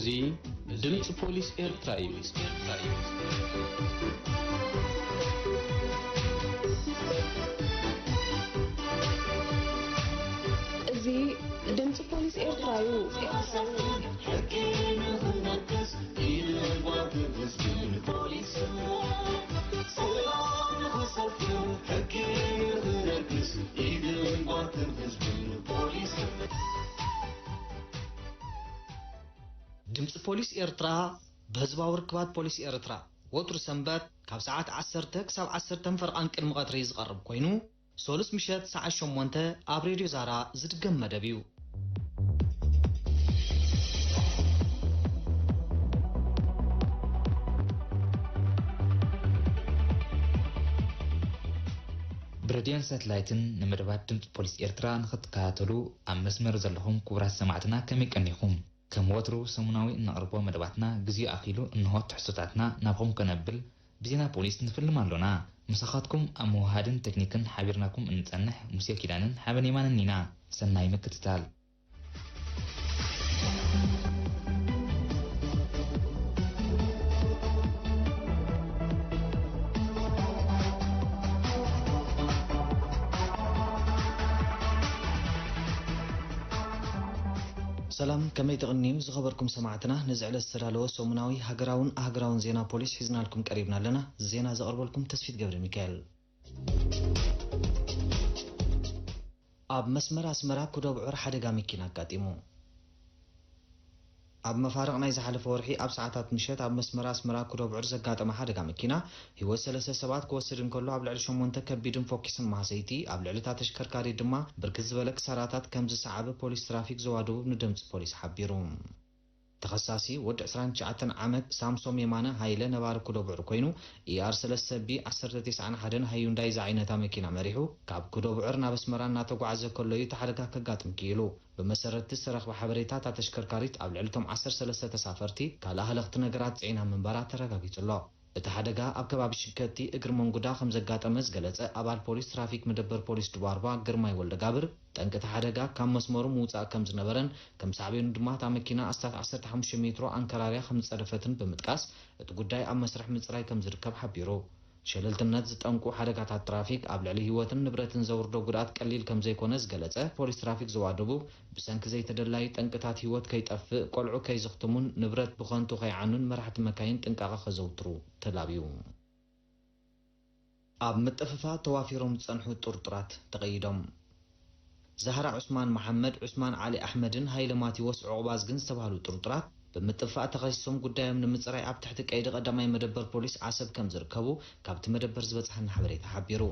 እዚ ድምፂ ፖሊስ ኤርትራ እዩ። እዚ ድምፂ ፖሊስ ኤርትራ እዩ። ሕጊ ንኽነግስ ኢድ ባትር ህዝብን ፖሊስን። ሰላም ንኽሰፍን ሕጊ ንኽነግስ ኢድ ባትር ህዝብን ፖሊስን። ድምፂ ፖሊስ ኤርትራ ብህዝባዊ ርክባት ፖሊስ ኤርትራ ወትሩ ሰንበት ካብ ሰዓት ዓሰርተ ክሳብ ዓሰርተ ፈርቓን ቅድሚ ቀትሪ ዝቐርብ ኮይኑ፣ ሶሉስ ምሸት ሰዓት ሸሞንተ ኣብ ሬድዮ ዛራ ዝድገም መደብ እዩ። ብሬድዮን ሳትላይትን ንመደባት ድምፂ ፖሊስ ኤርትራ ንኽትከታተሉ ኣብ መስመር ዘለኹም ክቡራት ሰማዕትና ከመይ ቀኒኹም? ከም ወትሩ ሰሙናዊ እነቕርቦ መደባትና ግዜኡ ኣኺሉ እንሆ ትሕዝቶታትና ናብኹም ከነብል ብዜና ፖሊስ ንፍልም ኣሎና። ምሳኻትኩም ኣብ ምውሃድን ቴክኒክን ሓቢርናኩም እንጸንሕ ሙሴ ኪዳንን ሓበን የማንን ኢና። ሰናይ ምክትታል። ሰላም፣ ከመይ ትቕንዩ ዝኸበርኩም ሰማዕትና? ነዚ ዕለት ዝተዳለወ ሰሙናዊ ሃገራውን ኣህግራውን ዜና ፖሊስ ሒዝናልኩም ቀሪብና ኣለና። ዜና ዘቕርበልኩም ተስፊት ገብረ ሚካኤል። ኣብ መስመር ኣስመራ ኩዶብዑር ሓደጋ መኪና ኣጋጢሙ። ኣብ መፋርቕ ናይ ዝሓለፈ ወርሒ ኣብ ሰዓታት ምሸት ኣብ መስመር ኣስመራ ኩዶብዑር ዘጋጠመ ሓደጋ መኪና ህይወት ሰለስተ ሰባት ክወስድ እንከሎ ኣብ ልዕሊ ሸሞንተ ከቢድን ፎኪስን ማህሰይቲ ኣብ ልዕሊ እታ ተሽከርካሪት ድማ ብርክት ዝበለ ክሳራታት ከም ዝሰዓበ ፖሊስ ትራፊክ ዞባ ደቡብ ንድምፂ ፖሊስ ሓቢሩ። ተኸሳሲ ወዲ ዕስራን ትሽዓተን ዓመት ሳምሶም የማነ ሃይለ ነባሪ ኩዶብዑር ኮይኑ፣ ኢኣር ሰለስተ ቢ ዓሰርተ ተስዓን ሓደን ሃዩንዳይ ዝዓይነታ መኪና መሪሑ ካብ ኩዶብዑር ናብ ኣስመራ እናተጓዓዘ ከሎ እዩ እቲ ሓደጋ ከጋጥም ክኢሉ። ብመሰረት ዝተረኽበ ሓበሬታ፣ እታ ተሽከርካሪት ኣብ ልዕሊ እቶም ዓሰርተ ሰለስተ ተሳፈርቲ ካልእ ሃለኽቲ ነገራት ጽዒና ምንባራ ተረጋጊጹ ኣሎ። እቲ ሓደጋ ኣብ ከባቢ ሽከቲ እግሪ መንጉዳ ከም ዘጋጠመ ዝገለጸ ኣባል ፖሊስ ትራፊክ መደበር ፖሊስ ድባርባ ግርማይ ወልደጋብር፣ ጠንቂ እቲ ሓደጋ ካብ መስመሩ ምውጻእ ከም ዝነበረን ከም ሳዕቤኑ ድማ እታ መኪና ኣስታት ዓሰርተ ሓሙሽተ ሜትሮ ኣንከራርያ ከም ዝጸደፈትን ብምጥቃስ፣ እቲ ጉዳይ ኣብ መስርሕ ምጽራይ ከም ዝርከብ ሓቢሩ። ሸለልትነት ዝጠንቁ ሓደጋታት ትራፊክ ኣብ ልዕሊ ህይወትን ንብረትን ዘውርዶ ጉድኣት ቀሊል ከም ዘይኮነ ዝገለጸ ፖሊስ ትራፊክ ዞባ ደቡብ፣ ብሰንኪ ዘይተደላዪ ጠንቅታት ህይወት ከይጠፍእ፣ ቆልዑ ከይዝኽትሙን ንብረት ብኸንቱ ከይዓኑን መራሕቲ መካይን ጥንቃቐ ከዘውትሩ ተላብዩ። ኣብ ምጥፍፋእ ተዋፊሮም ዝጸንሑ ጥርጡራት ተቐይዶም። ዛህራ ዑስማን መሓመድ፣ ዑስማን ዓሊ ኣሕመድን ሃይለ ማቴዎስ ዑቕባዝግን ዝተባህሉ ጥርጡራት ብምጥፍፋእ ተኸሲሶም ጉዳዮም ንምጽራይ ኣብ ትሕቲ ቀይዲ ቀዳማይ መደበር ፖሊስ ዓሰብ ከም ዝርከቡ ካብቲ መደበር ዝበጽሓና ሓበሬታ ሓቢሩ።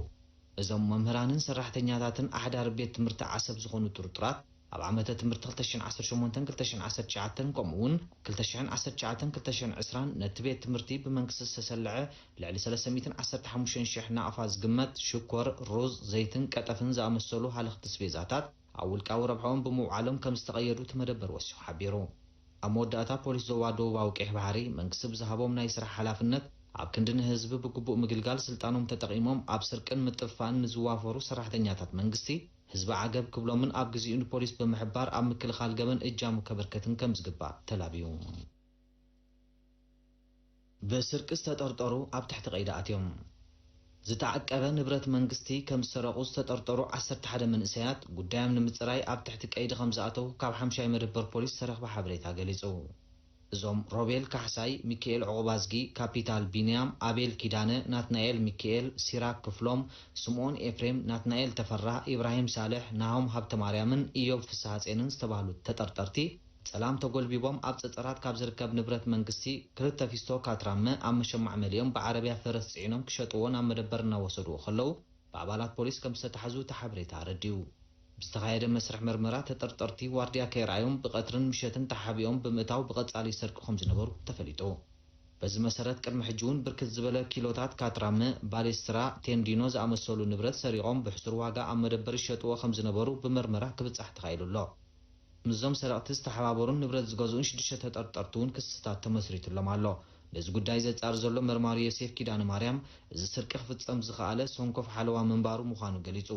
እዞም መምህራንን ሰራሕተኛታትን ኣሕዳሪ ቤት ትምህርቲ ዓሰብ ዝኾኑ ጥርጡራት ኣብ ዓመተ ትምህርቲ ክልተ ሽሕን ዓሰርተ ሸሞንተን ክልተ ሽሕን ዓሰርተ ትሽዓተን ከምኡ እውን ክልተ ሽሕን ዓሰርተ ትሽዓተን ክልተ ሽሕን ዕስራን ነቲ ቤት ትምህርቲ ብመንግስቲ ዝተሰልዐ ልዕሊ ሰለስተ ሚእትን ዓሰርተ ሓሙሽተን ሽሕ ናቕፋ ዝግመት ሽኮር፣ ሩዝ፣ ዘይትን ቀጠፍን ዝኣመሰሉ ሃለኽቲ ስቤዛታት ኣብ ውልቃዊ ረብሓኦም ብምውዓሎም ከም ዝተቐየዱ እቲ መደበር ወሲኹ ሓቢሩ። ኣብ መወዳእታ ፖሊስ ዞባ ደቡባዊ ቀይሕ ባሕሪ መንግስቲ ብዝሃቦም ናይ ስራሕ ሓላፍነት ኣብ ክንዲ ንህዝቢ ብግቡእ ምግልጋል ስልጣኖም ተጠቒሞም ኣብ ስርቅን ምጥፍፋእን ንዝዋፈሩ ሰራሕተኛታት መንግስቲ ህዝቢ ዓገብ ክብሎምን ኣብ ግዚኡ ንፖሊስ ብምሕባር ኣብ ምክልኻል ገበን እጃሙ ከበርከትን ከም ዝግባእ ተላብዩ። ብስርቂ ዝተጠርጠሩ ኣብ ትሕቲ ቀይዲ ኣትዮም። ዝተዓቀበ ንብረት መንግስቲ ከም ዝሰረቑ ዝተጠርጠሩ ዓሰርተ ሓደ መንእሰያት ጉዳዮም ንምጽራይ ኣብ ትሕቲ ቀይዲ ከም ዝኣተዉ ካብ ሓምሻይ መደበር ፖሊስ ዝተረኽበ ሓበሬታ ገሊጹ። እዞም ሮቤል ካሕሳይ፣ ሚኪኤል ዑቕባዝጊ፣ ካፒታል ቢንያም፣ ኣቤል ኪዳነ፣ ናትናኤል ሚኪኤል፣ ሲራክ ክፍሎም፣ ስምኦን ኤፍሬም፣ ናትናኤል ተፈራ፣ ኢብራሂም ሳልሕ፣ ናሆም ሃብተማርያምን ኢዮብ ፍስሃጼንን ዝተባህሉ ተጠርጠርቲ፣ ጸላም ተጎልቢቦም ኣብ ጸጸራት ካብ ዝርከብ ንብረት መንግስቲ ክልተ ፊስቶ ካትራመ ኣብ መሸማዕ መሊኦም ብዓረብያ ፈረስ ጽዒኖም ክሸጥዎ ናብ መደበር እናወሰድዎ ከለዉ ብኣባላት ፖሊስ ከም ዝተታሕዙ እቲ ሓበሬታ ኣረዲኡ። ብዝተኻየደ መስርሕ መርመራ ተጠርጠርቲ ዋርድያ ከይረኣዮም ብቐትርን ምሸትን ተሓቢኦም ብምእታው ብቐጻሊ ይሰርቁ ከም ዝነበሩ ተፈሊጡ። በዚ መሰረት ቅድሚ ሕጂ እውን ብርክት ዝበለ ኪሎታት ካትራመ፣ ባሌስትራ፣ ቴንዲኖ ዝኣመሰሉ ንብረት ሰሪቖም ብሕሱር ዋጋ ኣብ መደበር ይሸጥዎ ከም ዝነበሩ ብመርመራ ክብጻሕ ተኻኢሉ ኣሎ። ምስዞም ሰረቕቲ ዝተሓባበሩን ንብረት ዝገዝኡን ሽዱሽተ ተጠርጠርቲ እውን ክስታት ተመስሪቱሎም ኣሎ። ነዚ ጉዳይ ዘጻር ዘሎ መርማሪ ዮሴፍ ኪዳነ ማርያም፣ እዚ ስርቂ ክፍጸም ዝኸኣለ ሰንኮፍ ሓለዋ ምንባሩ ምዃኑ ገሊጹ።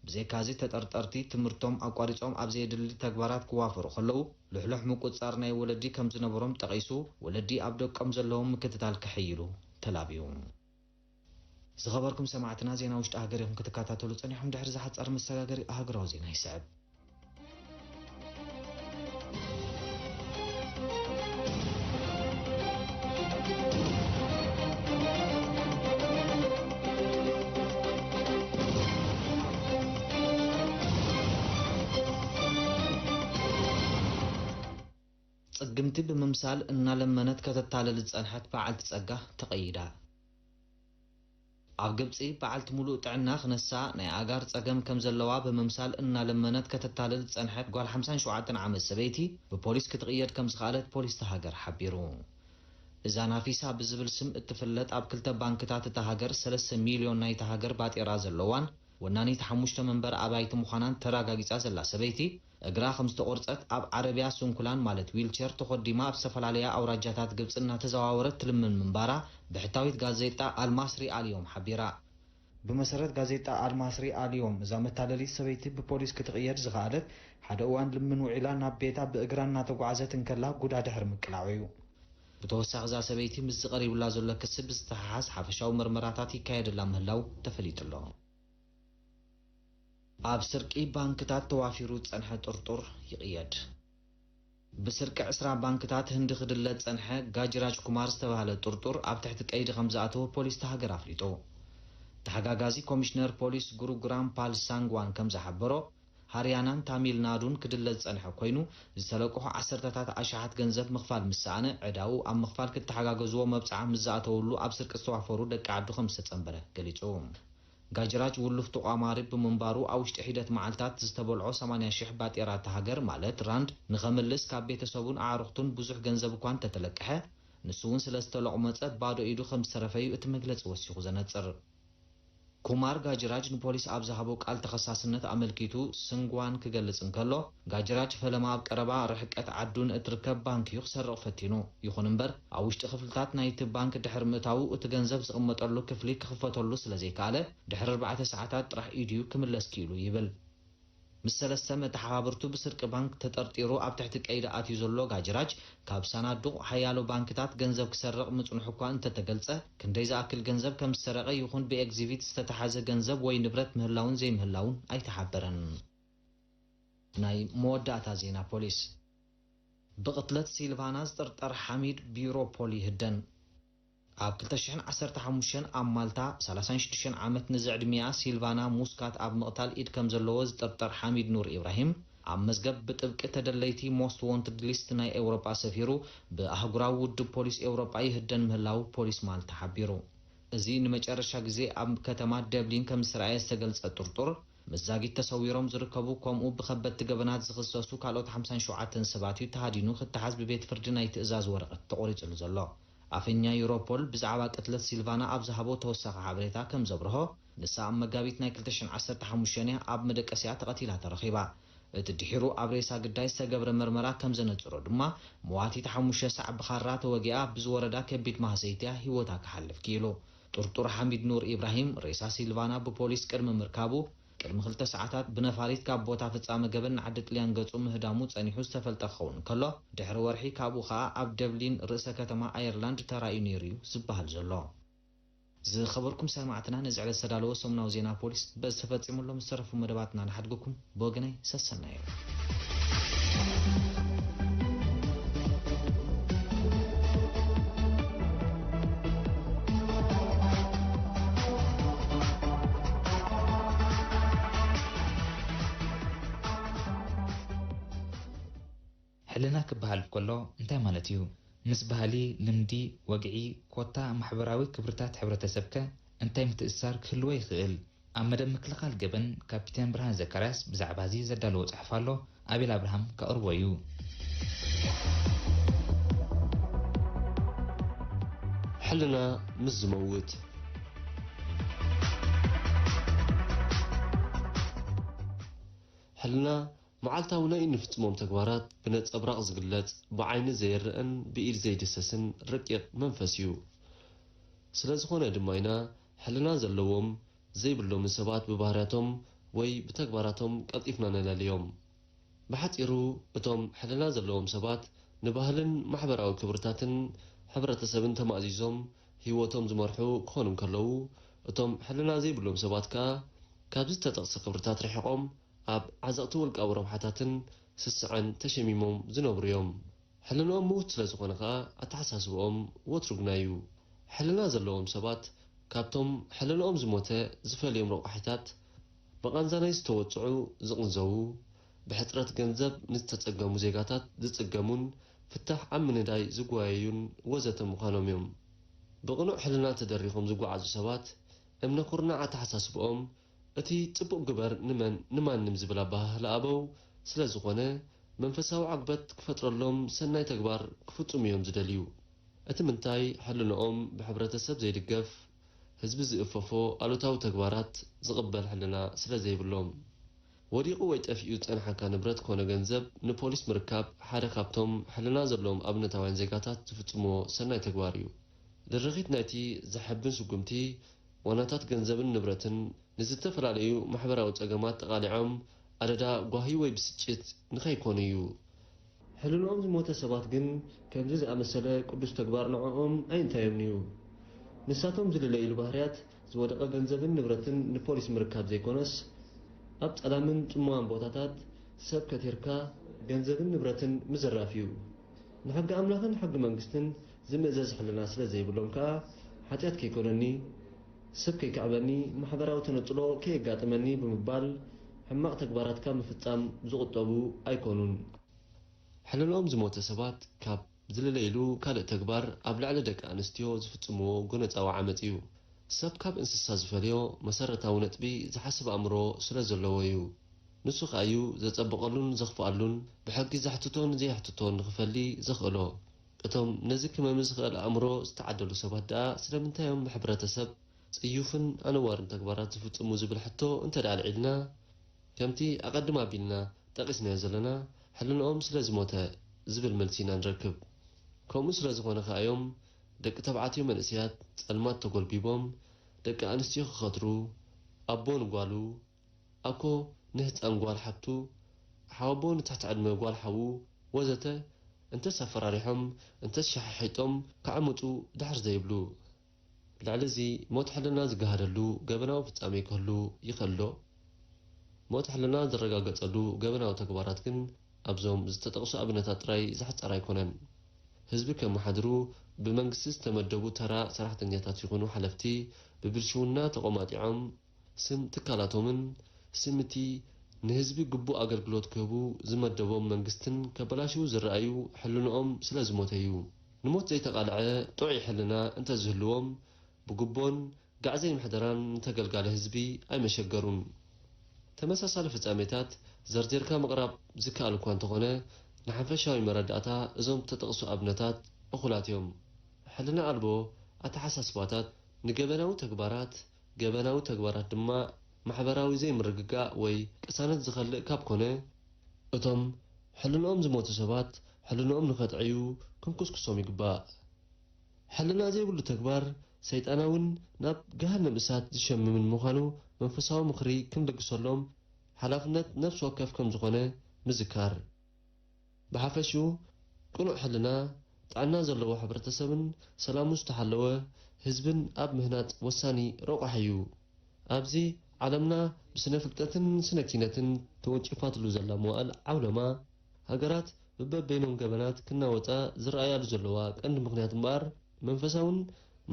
ብዘይካዚ ተጠርጠርቲ ትምህርቶም ኣቋሪጾም ኣብ ዘየድሊ ተግባራት ክዋፈሩ ከለዉ ልሕሉሕ ምቁጽጻር ናይ ወለዲ ከም ዝነበሮም ጠቒሱ፣ ወለዲ ኣብ ደቆም ዘለዎም ምክትታል ከሐይሉ ተላብዩ። ዝኸበርኩም ሰማዕትና፣ ዜና ውሽጢ ሃገር ኢኹም ክትከታተሉ ጸኒሖም። ድሕሪ ዝሓጸር መሰጋገሪ ሃገራዊ ዜና ይስዕብ። ጽግምቲ ብምምሳል እናለመነት ከተታልል ዝጸንሐት በዓልቲ ጸጋ ተቐይዳ። ኣብ ግብጺ በዓልቲ ሙሉእ ጥዕና ክነሳ ናይ ኣጋር ጸገም ከም ዘለዋ ብምምሳል እናለመነት ከተታልል ዝጸንሐት ጓል ሓምሳን ሸውዓተን ዓመት ሰበይቲ ብፖሊስ ክትቕየድ ከም ዝኸኣለት ፖሊስ እታ ሃገር ሓቢሩ። እዛ ናፊሳ ብዝብል ስም እትፍለጥ ኣብ ክልተ ባንክታት እታ ሃገር ሰለስተ ሚልዮን ናይታ ሃገር ባጤራ ዘለዋን ወናኒት ሓሙሽተ መንበር ኣባይቲ ምዃናን ተረጋጊጻ ዘላ ሰበይቲ፣ እግራ ከም ዝተቖርጸት ኣብ ዓረብያ ስንኩላን ማለት ዊልቸር ተኾዲማ ኣብ ዝተፈላለያ ኣውራጃታት ግብጺ እናተዘዋወረት ትልምን ምንባራ ብሕታዊት ጋዜጣ ኣልማስሪ ኣልዮም ሓቢራ። ብመሰረት ጋዜጣ ኣልማስሪ ኣልዮም፣ እዛ መታለሊት ሰበይቲ ብፖሊስ ክትቕየድ ዝኸኣለት፣ ሓደ እዋን ልምን ውዒላ ናብ ቤታ ብእግራ እናተጓዓዘት እንከላ ጉዳ ድሕሪ ምቅላዑ እዩ። ብተወሳኺ እዛ ሰበይቲ ምስዚ ቀሪቡላ ዘሎ ክሲ ብዝተሓሓዝ ሓፈሻዊ መርመራታት ይካየደላ ምህላው ተፈሊጡ ኣሎ። ኣብ ስርቂ ባንክታት ተዋፊሩ ዝጸንሐ ጥርጡር ይቕየድ። ብስርቂ ዕስራ ባንክታት ህንዲ ክድለ ዝጸንሐ ጋጅራጅ ኩማር ዝተባህለ ጥርጡር ኣብ ትሕቲ ቀይዲ ከም ዝኣተወ ፖሊስ እታ ሃገር ኣፍሊጡ። ተሓጋጋዚ ኮሚሽነር ፖሊስ ጉሩግራም ፓል ሳንግዋን ከም ዝሓበሮ፣ ሃርያናን ታሚል ናዱን ክድለ ዝጸንሐ ኮይኑ፣ ዝተለቅሑ ዓሰርተታት ኣሽሓት ገንዘብ ምኽፋል ምስ ሰኣነ፣ ዕዳኡ ኣብ ምኽፋል ክተሓጋገዝዎ መብጽዓ ምስ ዝኣተወሉ ኣብ ስርቂ ዝተዋፈሩ ደቂ ዓዱ ከም ዝተጸንበረ ገሊጹ። ጋጅራጅ ውሉፍ ተቋማሪ ብምንባሩ፣ ኣብ ውሽጢ ሒደት መዓልታት ዝተበልዖ ሰማንያ ሽሕ ባጤራ እታ ሃገር፣ ማለት ራንድ፣ ንኸምልስ ካብ ቤተሰቡን ኣዕሩኽቱን ብዙሕ ገንዘብ እኳ እንተተለቅሐ፣ ንሱ እውን ስለ ዝተለቑመጸ ባዶ ኢዱ ከም ዝተረፈ እዩ እቲ መግለጺ ወሲኹ ዘነጽር። ኩማር ጋጅራጅ ንፖሊስ ኣብ ዝሃቦ ቃል ተኸሳስነት ኣመልኪቱ ስንግዋን ክገልጽ እንከሎ፣ ጋጅራጅ ፈለማ ኣብ ቀረባ ርሕቀት ዓዱን እትርከብ ባንክ እዩ ክሰርቕ ፈቲኑ። ይኹን እምበር፣ ኣብ ውሽጢ ክፍልታት ናይቲ ባንክ ድሕሪ ምእታዉ፣ እቲ ገንዘብ ዝቕመጠሉ ክፍሊ ክኽፈተሉ ስለ ዘይከኣለ፣ ድሕሪ ኣርባዕተ ሰዓታት ጥራሕ ኢዱ እዩ ክምለስ ክኢሉ ይብል። ምስ ሰለስተ መተሓባብርቱ ብስርቂ ባንክ ተጠርጢሩ ኣብ ትሕቲ ቀይዲ ኣትዩ ዘሎ ጋጅራጅ፣ ካብ ሳናዱቕ ሓያሎ ባንክታት ገንዘብ ክሰርቕ ምጽንሑ እኳ እንተተገልጸ፣ ክንደይ ዝኣክል ገንዘብ ከም ዝሰረቐ ይኹን ብኤግዚቢት ዝተታሕዘ ገንዘብ ወይ ንብረት ምህላውን ዘይምህላውን ኣይተሓበረን። ናይ መወዳእታ ዜና ፖሊስ። ብቕትለት ሲልቫና ዝጥርጠር ሓሚድ ቢሮ ፖል ይህደን። ኣብ ክልተ ሽሕን ዓሰርተ ሓሙሽተን ኣብ ማልታ፣ ሰላሳን ሽዱሽተን ዓመት ንዝዕድሚኣ ሲልቫና ሙስካት ኣብ ምቕታል ኢድ ከም ዘለዎ ዝጥርጠር ሓሚድ ኑር ኢብራሂም፣ ኣብ መዝገብ ብጥብቂ ተደለይቲ፣ ሞስት ዎንትድ ሊስት፣ ናይ ኤውሮጳ ሰፊሩ፣ ብኣህጉራዊ ውድብ ፖሊስ ኤውሮጳ ይህደን ምህላዉ ፖሊስ ማልታ ሓቢሩ። እዚ ንመጨረሻ ግዜ ኣብ ከተማ ደብሊን ከም ዝተራእየ ዝተገልጸ ጥርጡር፣ ምስ ዛጊት ተሰዊሮም ዝርከቡ፣ ከምኡ ብኸበድቲ ገበናት ዝኽሰሱ ካልኦት ሓምሳን ሸውዓተን ሰባት እዩ ተሃዲኑ ክተሓዝ ብቤት ፍርዲ ናይ ትእዛዝ ወረቐት ተቖሪጽሉ ዘሎ። ኣፈኛ ዩሮፖል ብዛዕባ ቅትለት ሲልቫና ኣብ ዝሃቦ ተወሳኺ ሓበሬታ ከም ዘብርሆ፣ ንሳ ኣብ መጋቢት ናይ ክልተ ሽሕን ዓሰርተ ሓሙሽተን እያ ኣብ መደቀሲኣ ተቐቲላ ተረኺባ። እቲ ድሒሩ ኣብ ሬሳ ግዳይ ዝተገብረ መርመራ ከም ዘነጽሮ ድማ፣ መዋቲት ሓሙሽተ ሳዕ ብኻራ ተወጊኣ ብዝወረዳ ከቢድ ማህሰይቲ እያ ህይወታ ክሓልፍ ክኢሉ። ጥርጡር ሓሚድ ኑር ኢብራሂም፣ ሬሳ ሲልቫና ብፖሊስ ቅድሚ ምርካቡ፣ ቅድሚ ክልተ ሰዓታት ብነፋሪት ካብ ቦታ ፍጻመ ገበን ንዓዲ ጥልያን ገጹ ምህዳሙ ጸኒሑ ዝተፈልጠ ክኸውን እንከሎ፣ ድሕሪ ወርሒ ካብኡ ኸኣ ኣብ ደብሊን ርእሰ ከተማ ኣየርላንድ ተራእዩ ነይሩ እዩ ዝበሃል ዘሎ። ዝኸበርኩም ሰማዕትና፣ ነዚ ዕለት ዝተዳለወ ሰሙናዊ ዜና ፖሊስ በዚ ተፈጺሙ ኣሎ። ምስ ዝተረፉ መደባትና ንሓድግኩም። ብወገነይ ሰሰናዩ። ሕልና ክበሃል ከሎ እንታይ ማለት እዩ? ምስ ባህሊ፣ ልምዲ፣ ወግዒ፣ ኮታ ማሕበራዊ ክብርታት ሕብረተሰብከ እንታይ ምትእስሳር ክህልዎ ይኽእል? ኣብ መደብ ምክልኻል ገበን ካፒቴን ብርሃን ዘካርያስ ብዛዕባ እዚ ዘዳለዎ ጽሑፍ ኣሎ። ኣቤል ኣብርሃም ከቕርቦ እዩ። ሕልና ምስ ዝመውት። ሕልና መዓልታዊ ናይ እንፍጽሞም ተግባራት ብነጸብራቕ ዝግለጽ፣ ብዓይኒ ዘይረኣን ብኢድ ዘይድሰስን ረቂቕ መንፈስ እዩ። ስለ ዝኾነ ድማ ኢና ሕልና ዘለዎም ዘይብሎምን ሰባት ብባህርያቶም ወይ ብተግባራቶም ቀልጢፍና ነለልዮም። ብሓጺሩ፣ እቶም ሕልና ዘለዎም ሰባት ንባህልን ማሕበራዊ ክብርታትን ሕብረተሰብን ተማእዚዞም ህይወቶም ዝመርሑ ክኾኑ እንከለዉ፣ እቶም ሕልና ዘይብሎም ሰባት ከኣ ካብዚ ዝተጠቕሰ ክብርታት ርሒቖም ኣብ ዓዘቕቲ ውልቃዊ ረብሓታትን ስስዐን ተሸሚሞም ዝነብሩ እዮም። ሕልንኦም ምዉት ስለ ዝኾነ ከኣ ኣተሓሳስብኦም ወትሩ ግናይ እዩ። ሕልና ዘለዎም ሰባት ካብቶም ሕልንኦም ዝሞተ ዝፈልዮም ረቋሒታት ብቓንዛ ናይ ዝተወጽዑ ዝቕንዘዉ፣ ብሕጽረት ገንዘብ ንዝተጸገሙ ዜጋታት ዝጽገሙን ፍታሕ ኣብ ምንዳይ ዝጓየዩን ወዘተ ምዃኖም እዮም። ብቕኑዕ ሕልና ተደሪኾም ዝጓዓዙ ሰባት እምነ ኩርናዕ ኣተሓሳስብኦም እቲ ጽቡቕ ግበር ንመን ንማንም ዝብል ኣበሃህላ ኣበው ስለ ዝኾነ መንፈሳዊ ዓግበት ክፈጥረሎም ሰናይ ተግባር ክፍጽሙ እዮም ዝደልዩ። እቲ ምንታይ ሕልንኦም ብሕብረተሰብ ዘይድገፍ ህዝቢ ዝእፈፎ ኣሉታዊ ተግባራት ዝቕበል ሕልና ስለ ዘይብሎም። ወዲቑ ወይ ጠፊኡ ዝጸንሓካ ንብረት ኮነ ገንዘብ ንፖሊስ ምርካብ ሓደ ካብቶም ሕልና ዘለዎም ኣብነታውያን ዜጋታት ዝፍጽምዎ ሰናይ ተግባር እዩ። ድርኺት ናይቲ ዘሐብን ስጉምቲ ዋናታት ገንዘብን ንብረትን ንዝተፈላለዩ ማሕበራዊ ጸገማት ጠቓሊዖም ኣደዳ ጓሂ ወይ ብስጭት ንኸይኮኑ እዩ። ሕልንኦም ዝሞተ ሰባት ግን ከምዚ ዝኣመሰለ ቅዱስ ተግባር ንዕኦም ኣይንታዮምን እዩ። ንሳቶም ዝልለይሉ ባህርያት ዝወደቐ ገንዘብን ንብረትን ንፖሊስ ምርካብ ዘይኮነስ፣ ኣብ ጸላምን ጽምዋን ቦታታት ሰብ ከቲርካ ገንዘብን ንብረትን ምዝራፍ እዩ። ንሕጊ ኣምላኽን ሕጊ መንግስትን ዝምእዘዝ ሕልና ስለ ዘይብሎም ከኣ፣ ሓጢኣት ከይኮነኒ፣ ስብ ከይክዕበኒ፣ ማሕበራዊ ተነጽሎ ከየጋጥመኒ ብምባል ሕማቕ ተግባራትካ ምፍጻም ዝቑጠቡ ኣይኮኑን። ሕልንኦም ዝሞተ ሰባት ካብ ዝልለይሉ ካልእ ተግባር ኣብ ልዕሊ ደቂ ኣንስትዮ ዝፍጽምዎ ጎነጻዊ ዓመጽ እዩ። ሰብ ካብ እንስሳ ዝፈልዮ መሰረታዊ ነጥቢ ዝሓስብ ኣእምሮ ስለ ዘለዎ እዩ። ንሱ ከኣዩ ዘጸብቐሉን ዘኽፍኣሉን ብሕጊ ዘሕትቶን ዘየሕትቶን ንኽፈሊ ዘኽእሎ። እቶም ነዚ ክመሚ ዝኽእል ኣእምሮ ዝተዓደሉ ሰባት ደኣ ስለምንታይ እዮም ብሕብረተሰብ ጽዩፍን ኣነዋርን ተግባራት ዝፍጽሙ ዝብል ሕቶ እንተ ደኣ ኣልዒልና፣ ከምቲ ኣቐድም ኣቢልና ጠቒስናዮ ዘለና፣ ሕልንኦም ስለ ዝሞተ ዝብል መልሲ ኢና ንረክብ። ከምኡ ስለ ዝኾነ ከኣ እዮም ደቂ ተባዕትዮ መንእሰያት ጸልማት ተጎልቢቦም ደቂ ኣንስትዮ ክኸትሩ፣ ኣቦ ንጓሉ፣ ኣኮ ንህጻን ጓል ሓብቱ፣ ሓወቦ ንትሕቲ ዕድመ ጓል ሓዉ ወዘተ እንተስ ኣፈራሪሖም እንተስ ሸሓሒጦም ከዕምጹ ድሕር ዘይብሉ። ልዕሊ እዚ ሞት ሕልና ዝገሃደሉ ገበናዊ ፍጻሜ ክህሉ ይኽእል ዶ? ሞት ሕልና ዝረጋገጸሉ ገበናዊ ተግባራት ግን ኣብዞም ዝተጠቕሱ ኣብነታት ጥራይ ዝሕጸር ኣይኮነን። ህዝቢ ከመሓድሩ ብመንግስቲ ዝተመደቡ ተራ ሰራሕተኛታት ይኹኑ ሓለፍቲ ብብልሽውና ተቖማጢዖም ስም ትካላቶምን ስም እቲ ንህዝቢ ግቡእ ኣገልግሎት ክህቡ ዝመደቦም መንግስትን ከበላሽዉ ዝረኣዩ ሕልንኦም ስለ ዝሞተ እዩ። ንሞት ዘይተቓልዐ ጥዑይ ሕልና እንተዝህልዎም ብጉቦን ጋዕ ዘይምሕደራን ንተገልጋሊ ህዝቢ ኣይመሸገሩን። ተመሳሳሊ ፍጻሜታት ዘርዚርካ ምቕራብ ዝከኣል እኳ እንተኾነ ንሓፈሻዊ መረዳእታ እዞም ዝተጠቕሱ ኣብነታት እኹላት እዮም። ሕልና ኣልቦ ኣተሓሳስባታት ንገበናዊ ተግባራት፣ ገበናዊ ተግባራት ድማ ማሕበራዊ ዘይምርግጋእ ወይ ቅሳነት ዝኸልእ ካብ ኮነ፣ እቶም ሕልንኦም ዝሞቱ ሰባት ሕልንኦም ንኸጥዕዩ ክንኩስኩሶም ይግባእ። ሕልና ዘይብሉ ተግባር ሰይጣናውን ናብ ገሃነም እሳት ዝሸምምን ምዃኑ መንፈሳዊ ምኽሪ ክንልግሰሎም ሓላፍነት ነፍሲ ወከፍ ከም ዝኾነ ምዝካር። ብሓፈሽኡ ቅኑዕ ሕልና ጥዕና ዘለዎ ሕብረተሰብን ሰላሙ ዝተሓለወ ህዝብን ኣብ ምህናጽ ወሳኒ ረቋሒ እዩ። ኣብዚ ዓለምና ብስነ ፍልጠትን ስነ ኪነትን ተወንጪፋትሉ ዘላ መዋእል ዓውለማ፣ ሃገራት በበበይኖም ገበናት ክናወጻ ዝረኣያሉ ዘለዋ ቀንዲ ምኽንያት እምበኣር መንፈሳውን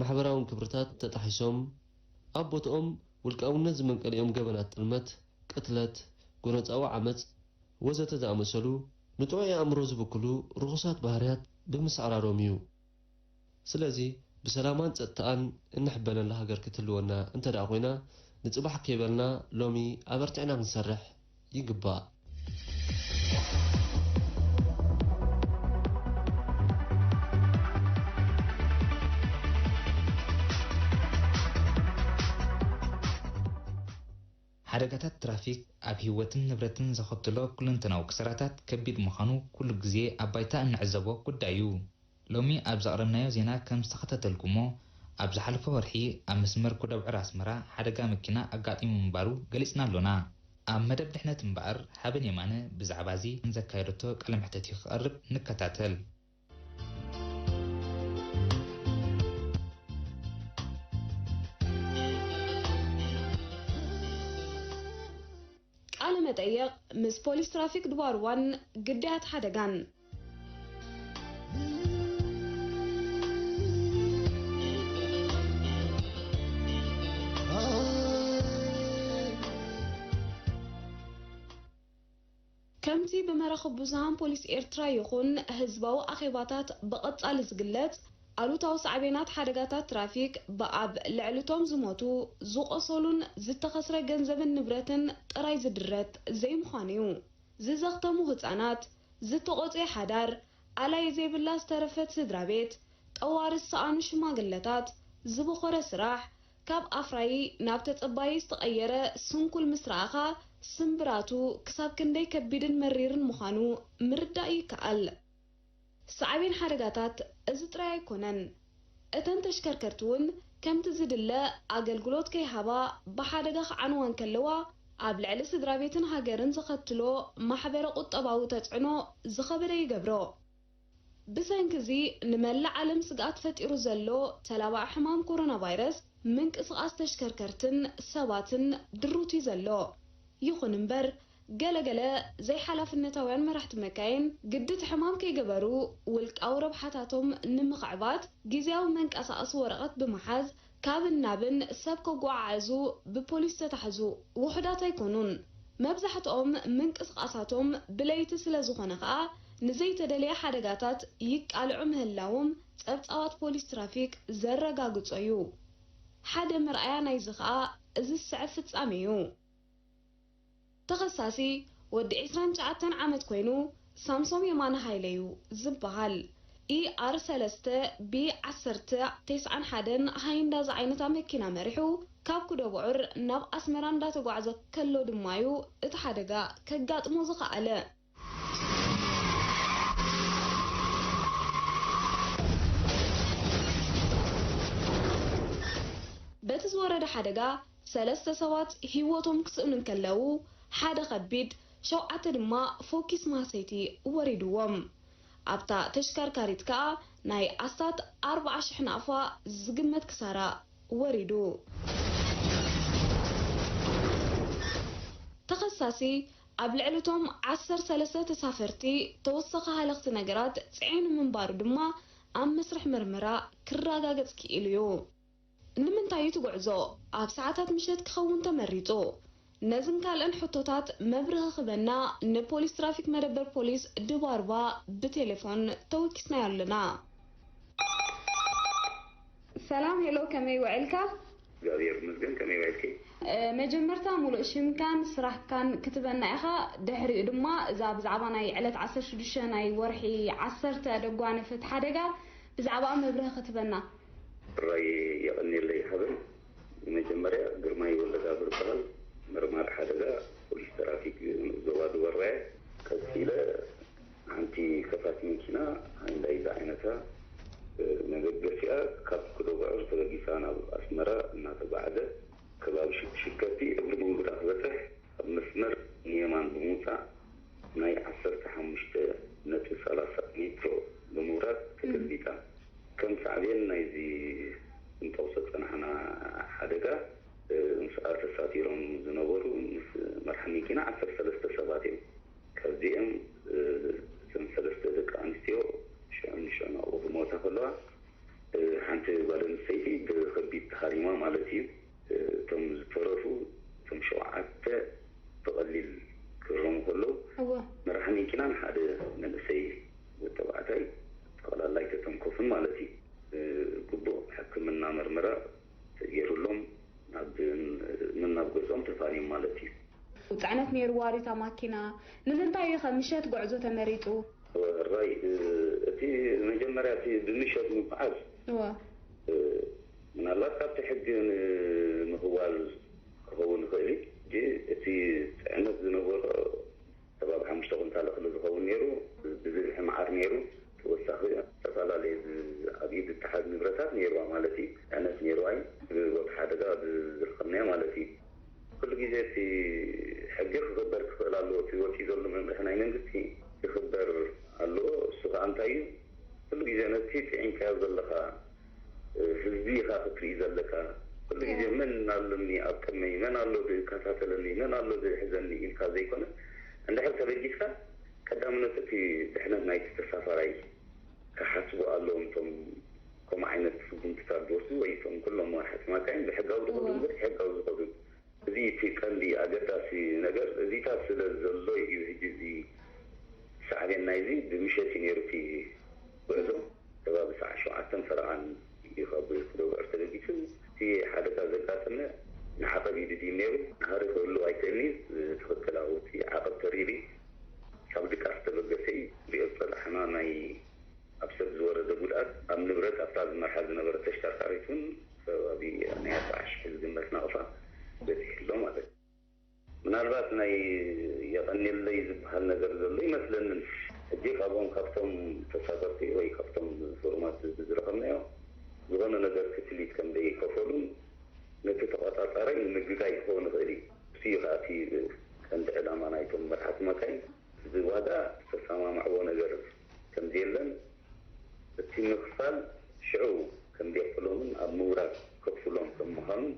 ማሕበራውን ክብርታት ተጣሒሶም ኣብ ቦትኦም ውልቃውነት ዝመንቀሊኦም ገበናት ጥልመት፣ ቅትለት፣ ጎነጻዊ ዓመጽ ወዘተ ዝኣመሰሉ ንጥዑይ ኣእምሮ ዝብክሉ ርኹሳት ባህርያት ብምስዕራሮም እዩ። ስለዚ ብሰላማን ጸጥታኣን እንሕበነላ ሃገር ክትህልወና እንተ ደኣ ኮይና፣ ንጽባሕ ከይበልና ሎሚ ኣበርቲዕና ክንሰርሕ ይግባእ። ሓደጋታት ትራፊክ ኣብ ህይወትን ንብረትን ዘኸትሎ ኩለንተናዊ ክሰራታት ከቢድ ምዃኑ ኩሉ ግዜ ኣብ ባይታ እንዕዘቦ ጉዳይ እዩ። ሎሚ ኣብ ዘቕረብናዮ ዜና ከም ዝተኸታተልኩሞ፣ ኣብ ዝሓለፈ ወርሒ ኣብ መስመር ኩደብዕር ኣስመራ ሓደጋ መኪና ኣጋጢሙ ምንባሩ ገሊጽና ኣሎና። ኣብ መደብ ድሕነት እምበኣር፣ ሓበን የማነ ብዛዕባ እዚ ንዘካየደቶ ቃለ መሕተት እዩ ክቐርብ። ንከታተል። ቃለ መጠየቕ ምስ ፖሊስ ትራፊክ ድባርዋን ግዳያት ሓደጋን። ከምቲ ብመራኽብ ብዙሃን ፖሊስ ኤርትራ ይኹን ህዝባዊ ኣኼባታት ብቐጻሊ ዝግለጽ፣ ኣሉታዊ ሳዕቤናት ሓደጋታት ትራፊክ ብኣብ ልዕሊ እቶም ዝሞቱ፣ ዝቖሰሉን ዝተኸስረ ገንዘብን ንብረትን ጥራይ ዝድረት ዘይምዃኑ እዩ። ዝዘኽተሙ ህጻናት፣ ዝተቖጽየ ሓዳር፣ ኣላይ ዘይብላ ዝተረፈት ስድራ ቤት፣ ጠዋሪ ዝሰኣኑ ሽማግለታት፣ ዝበኾረ ስራሕ፣ ካብ ኣፍራዪ ናብ ተጸባዪ ዝተቐየረ ስንኩል ምስ ረኣኻ፣ ስምብራቱ ክሳብ ክንደይ ከቢድን መሪርን ምዃኑ ምርዳእ ይከኣል። ሳዕቤን ሓደጋታት እዚ ጥራይ ኣይኮነን። እተን ተሽከርከርቲ እውን ከምቲ ዝድለ ኣገልግሎት ከይሃባ ብሓደጋ ክዓንዋ እንከለዋ፣ ኣብ ልዕሊ ስድራ ቤትን ሃገርን ዘኸትሎ ማሕበረ ቁጠባዊ ተጽዕኖ ዝኸበደ ይገብሮ። ብሰንኪ እዚ ንመላእ ዓለም ስግኣት ፈጢሩ ዘሎ ተላባዒ ሕማም ኮሮና ቫይረስ፣ ምንቅስቓስ ተሽከርከርትን ሰባትን ድሩት እዩ ዘሎ። ይኹን እምበር፣ ገለ ገለ ዘይሓላፍነታውያን መራሕቲ መካይን፣ ግዲ እቲ ሕማም ከይገበሩ፣ ውልቃዊ ረብሓታቶም ንምኽዕባት፣ ግዝያዊ መንቀሳቐሲ ወረቐት ብምሓዝ፣ ካብን ናብን ሰብ ከጓዓዕዙ ብፖሊስ ተታሕዙ። ውሑዳት ኣይኮኑን። መብዛሕትኦም ምንቅስቓሳቶም ብለይቲ ስለ ዝኾነ ከኣ፣ ንዘይተደልየ ሓደጋታት ይቃልዑ ምህላዎም ጸብጻባት ፖሊስ ትራፊክ ዘረጋግጾ እዩ። ሓደ መርኣያ ናይዚ ከኣ እዚ ዝስዕብ ፍጻሜ እዩ። ተኸሳሲ ወዲ ዒስራን ትሽዓተን ዓመት ኮይኑ ሳምሶም የማነ ሃይለ እዩ ዝበሃል። ኢኣር ሰለስተ ቢ ዓሰርተ ተስዓን ሓደን ሃይንዳ ዝዓይነታ መኪና መሪሑ ካብ ኩደብዑር ናብ ኣስመራ እንዳተጓዕዘ ከሎ ድማ እዩ እቲ ሓደጋ ከጋጥሞ ዝኸኣለ። በቲ ዝወረደ ሓደጋ ሰለስተ ሰባት ህይወቶም ክስእኑ እንከለዉ፣ ሓደ ከቢድ፣ ሸውዓተ ድማ ፎኪስ ማህሰይቲ ወሪድዎም። ኣብታ ተሽከርካሪት ከኣ ናይ ኣስታት ኣርብዓ ሽሕ ናቕፋ ዝግመት ክሳራ ወሪዱ። ተኸሳሲ ኣብ ልዕሊ እቶም ዓሰርተ ሰለስተ ተሳፈርቲ ተወሳኺ ሃለኽቲ ነገራት ጽዒኑ ምንባሩ ድማ ኣብ መስርሕ መርመራ ክረጋገጽ ክኢሉ እዩ። ንምንታይ እዩ እቲ ጉዕዞ ኣብ ሰዓታት ምሸት ክኸውን ተመሪጹ? ነዝን ካልእን ሕቶታት መብርሂ ክበና ንፖሊስ ትራፊክ መደበር ፖሊስ ድባርባ ብቴሌፎን ተወኪስናዮ ኣለና። ሰላም፣ ሄሎ፣ ከመይ ውዕልካ? እግዚኣብሔር ይመስገን፣ ከመይ ውዕልኪ? እ፣ መጀመርታ ሙሉእ ሽምካን ስራሕካን ክትበና ኢኻ። ድሕሪኡ ድማ እዛ ብዛዕባ ናይ ዕለት ዓሰርተ ሽዱሽተ ናይ ወርሒ ዓሰርተ ደጓነፈት ሓደጋ ብዛዕባኣ መብርሂ ክትበና። ጥራይ የቐንየለይ ሓበን። ብመጀመርያ ግርማይ ወልደጋብር እበሃል። መርማሪ ሓደጋ ፖሊስ ትራፊክ ዞባ ድወራየ። ቀጺለ ሓንቲ ከፋት መኪና ሃይንዳይ ዝዓይነታ፣ እ፣ መበገሲኣ ካብ ኩደብዑር ተበጊሳ ናብ ኣስመራ እናተጓዕዘ ከባቢ ሽክ-፣ ሽከቲ እግሪ መንጉዳ ክበጽሕ ኣብ መስመር ንየማን ብምውጻእ ናይ ዓሰርተ ሓሙሽተ ነጥቢ ሰላሳ ሜትሮ ብምውራድ ተገልቢጣ። ከም ሳዕቤን ናይዚ ክንጠቕሶ ዝጸናሕና ሓደጋ፣ እ፣ ምስኣ ተሳፊሮም ዝነበሩ ምስ መርሓ መኪና ዓሰርተ ሰለስተ ሰባት እዮም። ካብዚኦም፣ እ፣ እተን ሰለስተ ደቂ ኣንስትዮ ሽዑ ንሽዑ ናብኡ ክሞታ ከለዋ፣ እ፣ ሓንቲ ጓል ኣንስተይቲ ብኸቢድ ተሃሪማ ማለት እዩ። እ፣ እቶም ዝተረፉ፣ እቶም ሸውዓተ ብቐሊል ክህረሙ ከለዉ፣ እወ። መራሒ መኪናን ሓደ መንእሰይ ተባዕታይ ጠቕላላ ኣይተተንከፉን ማለት እዩ። እ፣ ግቡእ ሕክምና መርመራ ተገይሩሎም ናብ፣ ምን ናብ ገዝኦም ተፋንዮም ማለት እዩ። ጽዕነት ነይርዋ ድዩ እታ ማኪና? ንምንታይ እዩ ኸ ምሸት ጉዕዞ ተመሪጹ? ሕራይ፣ እ፣ እቲ መጀመርያ እቲ ብምሸት ምጉዓዝ፣ እወ። እ፣ ምናልባት ካብቲ ሕጊ ንምኽዋል ክኸውን ይኽእል እዩ። ሕጂ እቲ ጽዕነት ዝነበሮ ከባቢ ሓሙሽተ ኩንታል እኽሊ ዝኸውን ነይሩ፣ ብብዝሒ መዓር ነይሩ፣ ተወሳኺ ዝተፈላለየ ዝ-፣ ኣብ ኢድ ዝትሓዝ ንብረታት ነይርዋ ማለት እዩ። ዕነት ነይርዋ እዩ። ብቦታ ሓደጋ ዝረኸብናዮ ማለት እዩ። ኩሉ ግዜ እቲ ሕጊ ክኽበር ክኽእል ኣለዎ። እቲ ወፂኡ ዘሎ መምርሒ ናይ መንግስቲ ክኽበር ኣለዎ። እሱ ከዓ እንታይ እዩ? ኩሉ ግዜ ነቲ ፅዒንካዮ ዘለኻ ህዝቢ ኢኻ ክትርኢ ዘለካ። ኩሉ ግዜ መን ኣለኒ ኣብ ቅድመይ፣ መን ኣሎ ዝከታተለኒ፣ መን ኣሎ ዝሕዘኒ ኢልካ ዘይኮነ፣ እንድሕር ተበጊስካ ቀዳምነት እቲ ድሕነት ናይቲ ተሳፋራይ ክሓስቡ ኣለዎም። እቶም ከምኡ ዓይነት ስጉምትታት ዝወስዱ ወይ እቶም ኩሎም መራሕቲ ማካይን ብሕጋዊ ዝኸዱ እምበር ሕጋዊ ዝኸዱ፣ እዚ እቲ ቀንዲ ኣገዳሲ ነገር እዚታት ስለ ዘሎ እዩ። ሕጂ እዚ ሳዕቤን ናይዚ ብምሸት እዩ ነይሩ እቲ ጉዕዞ። ከባቢ ሰዓት ሸውዓተን ፈረቓን እዩ ካብ ኩደጉዕር ተበጊሱ። እቲ ሓደጋ ዘጋጠመ ንዓቐብ እዩ ድዩ ነይሩ። ናህሪ ክህሉ ኣይክእልኒ። ትኽክላዊ እቲ ዓቐብ ተሪሪ ካብ ድቃስ ተበገሰ እዩ። ሪኦ ዝፀላሕና ናይ ኣብ ሰብ ዝወረደ ጉድኣት ኣብ ንብረት ኣብታ ዝመርሓ ዝነበረ ተሽከርካሪት እውን ከባቢ ናይ ኣርባዓ ሽሕ ዝግመት ናቕፋ በፂሑ ኣሎ ማለት እዩ። ምናልባት ናይ የቐንየለይ ዝበሃል ነገር ዘሎ ይመስለንን። ሕጂ ካብኦም ካብቶም ተሳፈርቲ ወይ ካብቶም ፍሩማት ህዝቢ ዝረኸብናዮ ዝኾነ ነገር ክፍሊት ከም ዘይከፈሉን ነቲ ተቆጻጻራይ ንምግጋይ ክኸውን ይኽእል እዩ። እሱ እዩ ከኣ እቲ ቀንዲ ዕላማ ናይቶም መርሓቲ መካይን። እዚ ዋጋ ዝተሰማማዕዎ ነገር ከም ዘየለን እቲ ምኽፋል ሽዑ ከም ዘየኽፍሎምን ኣብ ምውራድ ከኽፍሎም ከም ምዃኑን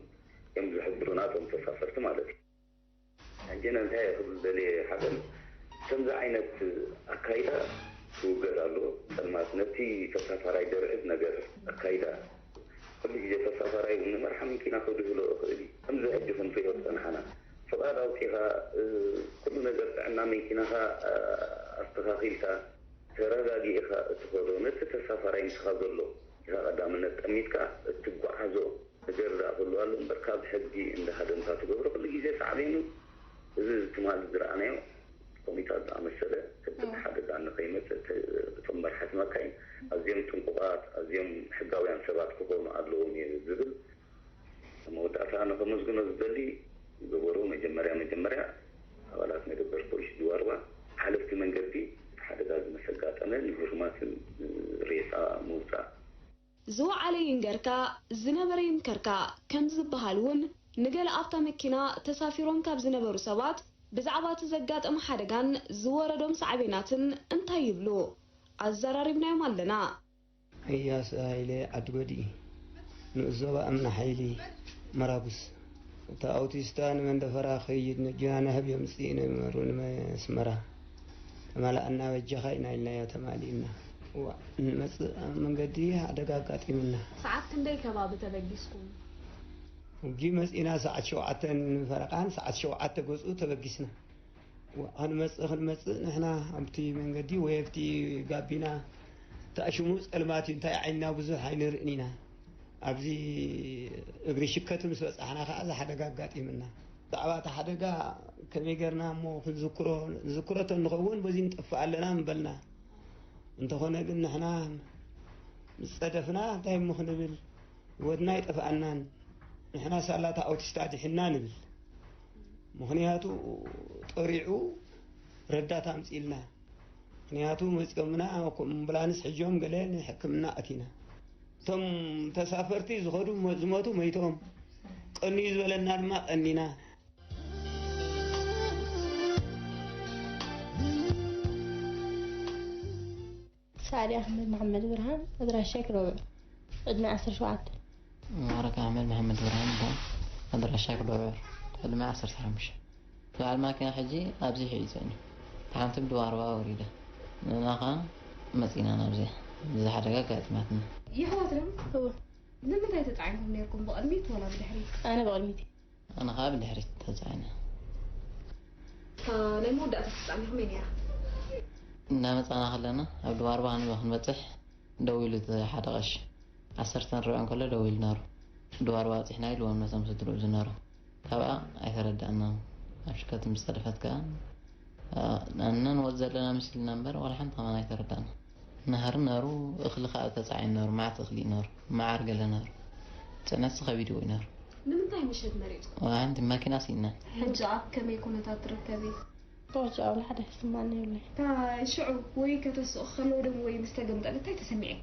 እዮም ዝሕብሩና እቶም ተሳፈርቲ ማለት እዩ። ሕጂ እንታይ ክብል ደልየ ሓደን ከምዚ ዓይነት ኣካይዳ ክውገድ ኣለዎ። ጸልማት ነቲ ተሳፋራይ ደርዕድ ነገር ኣካይዳ ኩሉ ግዜ ተሳፋራይ እውን ንመርሓ መኪና ከድህሎ ይኽእል እዩ። ከምዚ ሕጂ ክንሪኦ ዝጸናሕና ፍቓድ ኣውጺኻ ኩሉ ነገር ጥዕና መኪናኻ ኣስተኻኺልካ ተረጋጊእኻ እትኸዶ ነቲ ተሳፋራይ ምስኻ ዘሎ ኢኻ ቀዳምነት ጠሚትካ እትጓዓዞ ነገር ደኣ ክህሉ ኣሎ እምበር ካብ ሕጊ እንደ ሃደምካ ትገብሮ ኩሉ ግዜ ሳዕቤኑ እዚ ትማሊ ዝረኣናዮ ኮሚታት ዝኣመሰለ ከቢድ ሓደጋ ንኸይመፅእ እቶም መርሓቲ መካይን ኣዝዮም ጥንቁቓት ኣዝዮም ሕጋውያን ሰባት ክኾኑ ኣለዎም እዩ ዝብል መወዳእታ ንኸመስግኖ ዝደሊ ዝገበሩ መጀመርያ መጀመርያ ኣባላት መደበር ፖሊስ ድዋርባ ሓለፍቲ መንገዲ እቲ ሓደጋ ዝመሰጋጠመ ንህሩማትን ሬሳ ምውፃእ ዝወዓለ ይንገርካ ዝነበረ ይምከርካ ከም ዝበሃል እውን ንገለ ኣብታ መኪና ተሳፊሮም ካብ ዝነበሩ ሰባት ብዛዕባ እቲ ዘጋጠመ ሓደጋን ዝወረዶም ሳዕቤናትን እንታይ ይብሉ ኣዘራሪብናዮም ኣለና። ኢያሱ ሃይለ ዓዲ ጎድኢ ንኡስ ዞባ ኣምና ሓይሊ መራጉስ እታ ኣውቲስታ ንመንደፈራ ክኸይድ ነጂና ንህብ የምጽእ ኢና ይመሩ ንመስመራ ተማልኣና በጃኻ ኢና ኢልናዮ ተማሊእና እዋእ ንመጽእ ኣብ መንገዲ ሓደጋ ኣጋጢምና። ሰዓት ክንደይ ከባቢ ተበጊስኩም? ሕጂ መጺእና ሰዓት ሸውዓተን ፈረቓን ሰዓት ሸውዓተ ገጹ ተበጊስና። ክንመጽእ ክንመጽእ ንሕና ኣብቲ መንገዲ ወይ ኣብቲ ጋቢና ተኣሽሙ ጸልማት እዩ እንታይ ዓይንና ብዙሕ ኣይንርእን ኢና ኣብዚ እግሪ ሽከት ምስ በጻሕና ከኣ እዚ ሓደጋ ኣጋጢምና ብዛዕባ እቲ ሓደጋ ከመይ ገርና እሞ ክንዝክሮ ንዝክሮ ተንኸውን በዚ ንጠፍእ ኣለና ምበልና እንተኾነ ግን ንሕና ምስ ጸደፍና እንታይ እሞ ክንብል ህይወትና ኣይጠፍኣናን ንሕና ሳላ እታ ኣውቲስታ ኣድሒንና ንብል ምኽንያቱ ጠሪዑ ረዳት ኣምጺእልና ምኽንያቱ መጺኦምና ኣምቡላንስ ሒዞም ገለ ንሕክምና ኣቲና እቶም ተሳፈርቲ ዝኸዱ ዝሞቱ መይቶም ቀንዩ ዝበለና ድማ ቀኒና ሳዕዲ ኣሕመድ መሓመድ ብርሃን ኣድራሻይ ክረውዕ ዕድመ ዓሰርተ ሸውዓተ። ሙባረክ ኣሕመድ መሓመድ ብርሃን ይበሃል ኣድራሻይ ክረውዕ ዕድመ ዓሰርተ ሓሙሽተ። በዓል ማኪና ሕጂ ኣብዚ ሒዙ እዩ ሓንቲ ብድዋርባ ወሪዳ ንና ኸዓ መፂና ናብዚኣ እዚ ሓደጋ ኣጋጢማትና። የሕዋት ዶ? እወ። ንምንታይ ተፃዒንኩም ነይርኩም ብቕድሚት ዋላ ብድሕሪት? ኣነ ብቕድሚት እየ። ኣነ ኸዓ ብድሕሪት ተፃዒነ። እታ ናይ መወዳእታ ፍጻሜኹም መን ነይራ? እናመፃና ከለና ኣብ ድዋርባ ክንበ ክንበፅሕ ደው ኢሉ እቲ ሓደ ቀሺ ዓሰርተን ርብዕን ከሎ ደው ኢሉ ነሩ። ድዋርባ በፂሕና ኢልዎም ነቶም ስድርኡ ዝነሩ። ካብኣ ኣይተረዳእናን። ኣብ ሽከት ምስ ፀደፈት ከዓ ኣነ ንወፅ ዘለና መሲልና እምበር ዋላ ሓንቲ ከማን ኣይተረዳእናን። ናህሪ ነሩ እኽሊ ከዓ ተፃዒኑ ነሩ መዓት እኽሊ እዩ ነሩ መዓር ገለ ነሩ ፅዕነትሲ ከቢድዎ እዩ ነሩ። ንምንታይ ምሸት መሪፅኩም? ሓንቲ ማኪና ስኢንና። ሕጂ ኣብ ከመይ ኩነታት ትርከቢ? ሕጂ ኣብ ሓደ ይስማዓኒ የብለይ። እታ ሽዑ ወይ ከተስኡ ከለዉ ደም ወይ ምስ ተገምጠለ እንታይ ተሰሚዕኪ?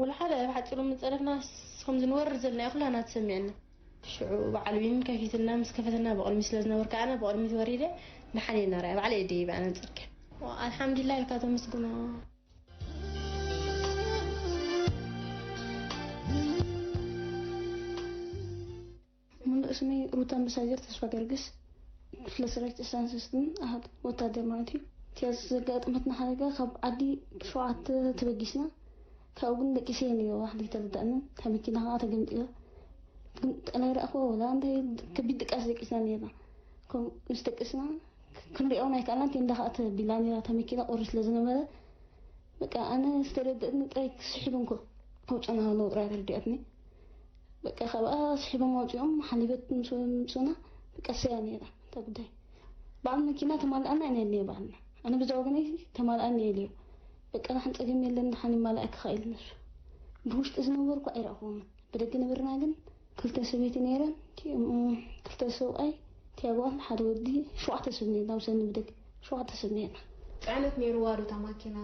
ወላ ሓደ ብሓጺሩ ምስ ጸደፍና ከምዚ ንወርድ ዘለናዮ ኩላና ተሰሚዕና። ሽዑ በዓል ዊን ከፊትና፣ ምስ ከፈትና ብቕድሚ ስለ ዝነበርካ ኣነ ብቕድሚት ወሪደ፣ ደሓን እየ እናረኣየ ባዕለ እየ ደይበ ኣነ ጽርግያ። ኣልሓምዱሊላህ ኢልካ ተመስግኖ። ሙሉእ ስመይ ሩታ ኣምባሳደር ተስፋ ገርግስ፣ ክፍለ ሰራዊት ዕስራን ሰለስተን ኣሃድ ወታደር ማለት እዩ። እቲኣ ዘጋጠመትና ሓደጋ ካብ ዓዲ ሸውዓተ ተበጊስና፣ ካብኡ ግን ደቂሰ እየ ነይረ፣ ዋላ ሓንቲ ኣይተረዳእንን። እታ መኪና ከዓ ተገምጢላ። ግን ጠላይ ረኣኽዎ ወላ እንታይ ከቢድ ድቃስ ደቂስና ነይርና። ከምኡ ምስ ደቀስና ክንሪኦ እውን ኣይከኣልናን። ቴንዳ ከዓ ተቢላ ነይራ እታ መኪና፣ ቁሪ ስለ ዝነበረ በቃ ኣነ ዝተረደእኒ ጥራይ ስሒቦም ከ-፣ ከውፅኡና ከለዉ ጥራይ ተረዲኣትኒ። በቃ ካብኣ ስሒቦም ኣውፂኦም ሓሊበት ምስ ምፅኡና በቃ ሰያ ነይራ እታ ጉዳይ። በዓል መኪና ተማልኣና ኢና ኢልናዮ ባዕልና። ኣነ ብዛ ወገነይ ተማልኣኒ ኢለዮ። በቃ ደሓን ፀገም የለን፣ ደሓን ይማልኣካ ከኣ ኢሉ ንሱ። ብውሽጢ ዝነበርኩ ኣይረኣኽዎምን። ብደገ ነበርና ግን ክልተ ሰበይቲ ነይረን፣ እቲኦም ክልተ ሰብኣይ፣ እቲኣ ጓል፣ ሓደ ወዲ፣ ሸውዓተ ሰብ ነይርና። ኣብ ሰኒ ብደገ ሸውዓተ ሰብ ነይርና። ጽዕነት ነይርዋ ዶ እታ ማኪና?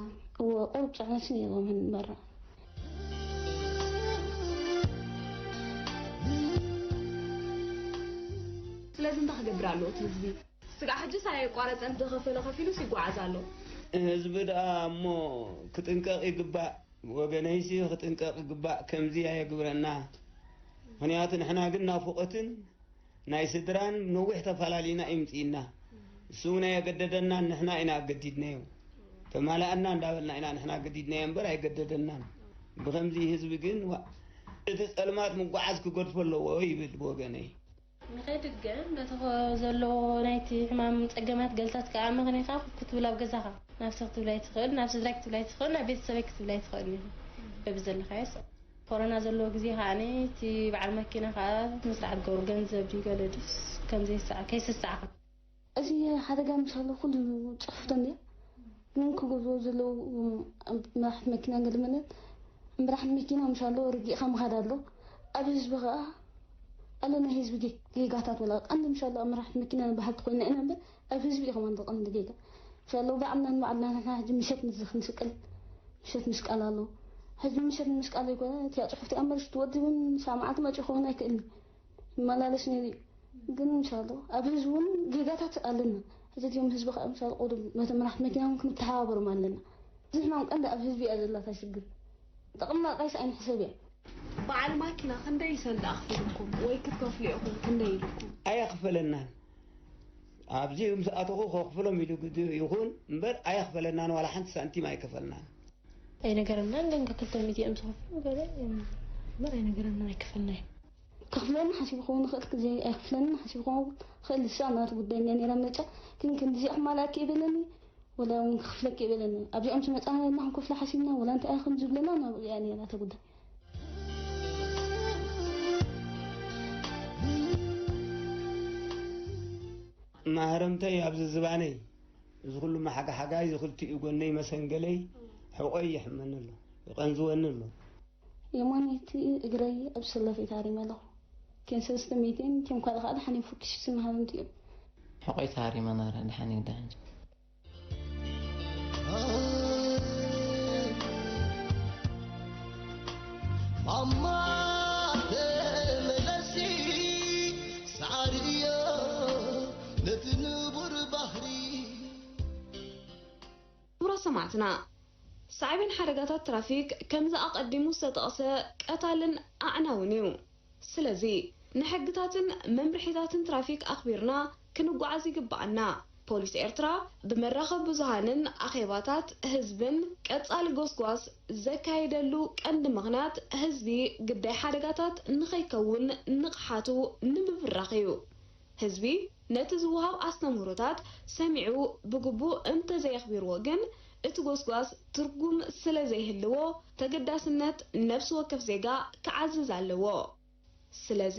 እወ፣ ቁሩብ ጽዕነት ነይርዋ መንበራ። ስለዚ እንታይ ክገብር ኣለዎ እቲ ህዝቢ? ስጋዕ ሕጅስ ኣየቋረጸን፣ ዝኸፈሎ ከፊሉስ ይጓዓዝ ኣሎ። ህዝቢ ደኣ እሞ ክጥንቀቕ ይግባእ። ወገነይሲ ክጥንቀቕ ይግባእ፣ ከምዚ ኣየግብረና። ምኽንያቱ ንሕና ግን ናፍቖትን ናይ ስድራን ነዊሕ ተፈላሊና እዩ ምጽኢና። እሱ እውን ኣየገደደናን፣ ንሕና ኢና ኣገዲድናዮ። ተማልኣና እንዳበልና ኢና ንሕና ኣገዲድናዮ እምበር ኣይገደደናን። ብኸምዚ ህዝቢ ግን ዋ-፣ እቲ ጸልማት ምጓዓዝ ክገድፎ ኣለዎ ይብል ብወገነይ። ንኸይድገም በቲ ኸ-፣ ዘሎ ናይቲ ሕማም ጸገማት ገልታት ከኣ ምኽንያኻ ክትብል ኣብ ገዛኻ ናብ ሰብ ክትብል ኣይትኽእል፣ ናብ ስድራይ ክትብል ኣይትኽእል፣ ናብ ቤተሰበይ ክትብል ኣይትኽእል እዩ። በብዘለኻዮ ሰብ። ኮሮና ዘለዎ ግዜ ከኣ እቲ በዓል መኪና ከኣ መስርዓት ገብሩ ገንዘብ ድዩ ገለ ድዩስ ከም ዘይስሳዕ-፣ ከይስሳዕካ። እዚ ሓደጋ ምስ ኣሎ ኩሉ ጽሑፍቶ እንድያ። ግን ክገብርዎ ዘለዉ መራሕቲ መኪና ገለ መለት፣ መራሕቲ መኪና ምሻሎ ርጊእኻ ምኻድ ኣሎ። ኣብ ህዝቢ ኸኣ ኣሎ ናይ ህዝቢ ጌ-፣ ጌጋታት ወላ ቀንዲ ምሻሎ ኣብ መራሕቲ መኪና በሃልቲ ኮይና ኢና እምበር ኣብ ህዝቢ እዩ ከማን ቀንዲ ጌጋ። ምሻሎ ባዕልና ንባዕልና ንሕና ሕጂ ምሸት ንዚ ክንስቅል፣ ምሸት ምስቃል ኣሎ። ሕጂ ምሸት ምስቃል ኣይኮነ፣ እቲኣ ጽሑፍቲ ኣብ መርሽ ትወዲ እውን ሳብ መዓልቲ መጺኡ ክኸውን ኣይክእልን። ይመላለስ ነይሩ እዩ። ግን ምሻሎ ኣብ ህዝቢ እውን ጌጋታት ኣለና። ሕጂ እቲኦም ህዝቢ ከዓ ምሻሎ ቁሩብ ነቲ መራሕቲ መኪና እውን ክንተሓባበሮም ኣለና። እዚ ሕማም ቀንዲ ኣብ ህዝቢ እያ ዘላታ ሽግር። ጥቕምና ጥራይስ ኣይንሕሰብ እያ። በዓል ማኪና ክንደይ ይሰልዲ ኣኽፊልኩም ወይ ክትከፍሉ ኢኹም? ክንደይ ኢልኩም? ኣየኽፈለናን። ኣብዚ ምስ ኣተኹ ከኽፍሎም ኢሉ ግዲ ይኹን እምበር ኣየኽፈለናን፣ ዋላ ሓንቲ ሳንቲም ኣይከፈልናን። ኣይነገረናን፣ ግን ከክልተ ሚእቲ እዮም ዝኸፍሉ ገለ እዮም እምበር ኣይነገረናን፣ ኣይከፈልናይ። ከኽፍለኒ ሓሲቡ ክኸውን ይኽእል፣ ዘይኣይክፍለኒ ሓሲቡ ክኸውን ይኽእል። ንሳ ናቱ ጉዳይ እንድያ ነይራ ምርጫ። ግን ክንዲዚኣ ክማልኣኪ ይበለኒ፣ ወላ እውን ክኽፍለኪ ይበለኒ። ኣብዚኦም ዝመጻና ዘለና ክንከፍሎ ሓሲብና፣ ወላ እንታይ ከም ዝብለና ናብኡ እያ ነይራ እታ ጉዳይ። ማህረምተይ ኣብዚ ዝባነይ፣ እዚ ኩሉ መሓጋሓጋይ፣ እዚ ክልቲኡ ጎነይ መሰንገለይ፣ ሕቆይ ይሕመኒ ኣሎ፣ ይቐንዝወኒ ኣሎ። የማነይቲ እግረይ ኣብ ሰለፈይ ተሃሪመ ኣለኹ። እተን ሰለስተ ሚእትን፣ እቶም ካልእ ከኣ ደሓን እዮም፣ ፉኪስ መሃረምቲ እዮም። ሕቆይ ተሃሪመ ነረ፣ ደሓን እዩ፣ ደሓን። ማማ ተመለሲ፣ ሳዕሪ እዮ ነቲ ንቡር ባህሪ። ክቡራት ሰማዕትና፣ ሳዕቤን ሓደጋታት ትራፊክ ከምዚ ኣቐዲሙ ዝተጠቕሰ ቀታልን ኣዕናውን እዩ። ስለዚ፣ ንሕግታትን መምርሒታትን ትራፊክ ኣኽቢርና ክንጓዓዝ ይግብኣና። ፖሊስ ኤርትራ ብመራኸቢ ብዙሃንን ኣኼባታት ህዝብን ቀጻሊ ጎስጓስ ዘካየደሉ ቀንዲ ምኽንያት ህዝቢ ግዳይ ሓደጋታት ንኸይከውን ንቕሓቱ ንምብራኽ እዩ። ህዝቢ ነቲ ዝወሃብ ኣስተምህሮታት ሰሚዑ ብግቡእ እንተዘየኽቢርዎ ግን፣ እቲ ጎስጓስ ትርጉም ስለ ዘይህልዎ፣ ተገዳስነት ነፍሲ ወከፍ ዜጋ ክዓዝዝ ኣለዎ። ስለዚ፣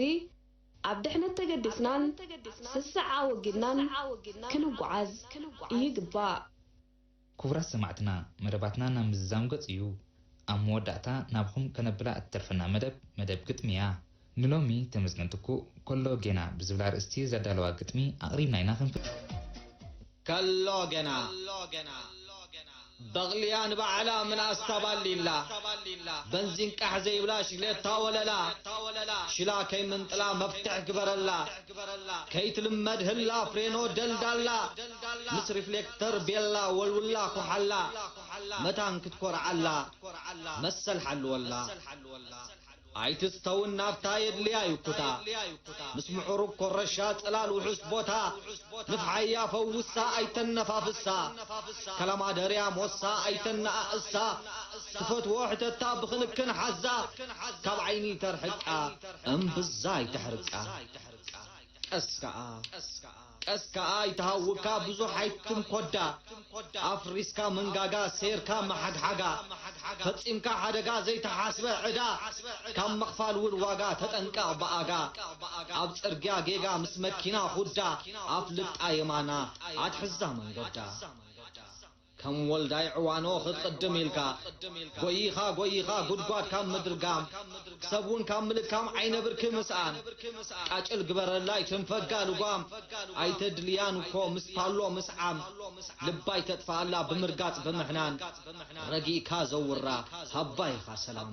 ኣብ ድሕነት ተገዲስናን ስስዐ ኣወጊድናን ክንጓዓዝ ይግባእ። ክቡራት ሰማዕትና፣ መደባትና ናብ ምዝዛም ገጽ እዩ። ኣብ መወዳእታ ናብኹም ከነብላ እትተርፈና መደብ፣ መደብ ግጥሚ እያ። ንሎሚ ተመስገን ትኩእ፣ ከሎ ጌና ብዝብላ ኣርእስቲ ዘዳለዋ ግጥሚ ኣቕሪብና ኢና ክንፍ-። ከሎ ገና። በቕልያ ንባዕላ ምንኣስታ ባሊላ፣ በንዚን ቃሕ ዘይብላ ሽግሌታ ወለላ፣ ሽላ ከይምንጥላ መፍትሕ ግበረላ፣ ከይትልመድ ህላ ፍሬኖ ደልዳላ፣ ምስ ሪፍሌክተር ቤላ ወልውላ ኩሓላ፣ መታን ክትኮርዓላ መሰል ሓልወላ። ኣይትስተውን ናብታ የድልያ እዩ ኩታ፣ ምስ ምዕሩግ ኮረሻ ጽላል ውሑስ ቦታ፣ ንፍሓያ ፈውሳ ኣይተነፋፍሳ፣ ከለማደርያ ሞሳ ኣይተነኣእሳ፣ ትፈትዎ ሕተታ ብኽንክን ሓዛ፣ ካብ ዓይኒ ተርሕቃ እምብዛ ኣይተሕርቃ። ቀስ ከኣ ቀስ ከኣ ኣይትሃውካ ብዙሕ ኣይትንኮዳ፣ ኣፍሪስካ መንጋጋ ሴርካ መሓግሓጋ፣ ፈጺምካ ሓደጋ ዘይተሓስበ ዕዳ፣ ካብ ምኽፋል እውን ዋጋ ተጠንቀቕ ብኣጋ፣ ኣብ ጽርግያ ጌጋ ምስ መኪና ኹዳ፣ ኣፍልጣ የማና ኣትሕዛ መንገዳ። ከም ወልዳይ ዕዋኖ ክትቕድም ኢልካ፣ ጎይኻ ጎይኻ ጉድጓድ ካብ ምድርጋም፣ ሰብ እውን ካብ ምልካም ዓይነ ብርኪ ምስኣን፣ ቃጭል ግበረላ ኣይትንፈጋ ልጓም፣ ኣይተድልያን እኮ ምስ ፓሎ ምስዓም፣ ልባ ኣይተጥፍኣላ ብምርጋጽ ብምሕናን፣ ረጊእካ ዘውራ ሃባ ኢኻ ሰላም።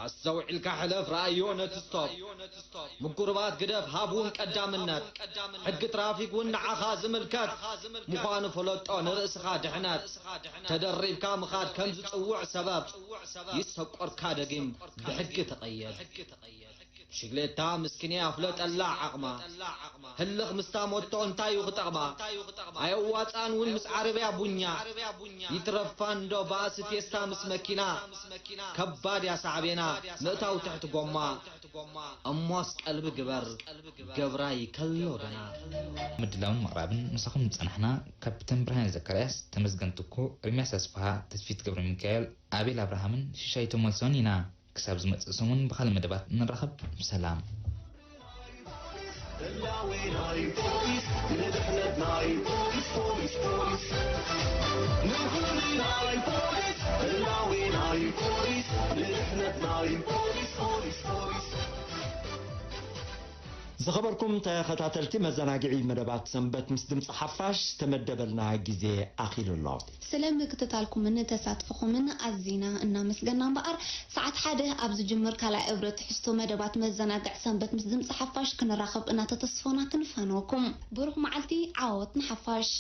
ኣስተውዒልካ ሕለፍ ረኣዮ ነቲ ስቶፕ፣ ምጉርባት ግደፍ ሃብ እውን ቀዳምነት፣ ሕጊ ትራፊክ እውን ንዓኻ ዝምልከት ምዃኑ ፈለጦ ንርእስኻ ድሕነት፣ ተደሪብካ ምኻድ ከም ዝጽውዕ ሰበብ፣ ይሰቆርካ ደጊም ብሕጊ ተቐየድ። ሽግሌታ ምስኪንያ ፍለጠላ ዓቕማ፣ ህልኽ ምስታ ሞቶ እንታይ እዩ ክጠቕማ? ኣየዋጻን እውን ምስ ዓረብያ ቡኛ፣ ይትረፋ እንዶ ባእሲ ቴስታ ምስ መኪና፣ ከባድ እያ ሳዕቤና ምእታው ትሕቲ ጎማ። እሞስ ቀልቢ ግበር ገብራይ ከሎ ገና። ምድላውን ምቕራብን ምሳኹም ዝጸናሕና ካፕተን ብርሃነ ዘካርያስ፣ ተመስገን ትኩ፣ ኤርምያስ ኣስፍሃ፣ ተስፊት ገብረ ሚካኤል፣ ኣቤል ኣብርሃምን ሽሻይ ቶሞልሶን ኢና። ክሳብ ዝመጽእ ሰሙን ብኻልእ መደባት ንራኸብ። ሰላም። ህላዌ ናይ ፖሊስ ንድሕነት ናይ ፖሊስ፣ ፖሊስ፣ ፖሊስ። ንኹሉ ናይ ፖሊስ፣ ህላዌ ናይ ፖሊስ ንድሕነት ናይ ፖሊስ፣ ፖሊስ፣ ፖሊስ። ዝኸበርኩም ተኸታተልቲ መዘናግዒ መደባት ሰንበት ምስ ድምፂ ሓፋሽ፣ ዝተመደበልና ግዜ ኣኺሉ ኣሎ። ስለ ምክትታልኩምን ተሳትፎኹምን ኣዚና እናመስገና እምበኣር፣ ሰዓት ሓደ ኣብ ዝጅምር ካልኣይ እብረ ትሕዝቶ መደባት መዘናግዒ ሰንበት ምስ ድምፂ ሓፋሽ ክንራኸብ እናተተስፎና ክንፋነወኩም። ብሩኽ መዓልቲ፣ ዓወት ንሓፋሽ።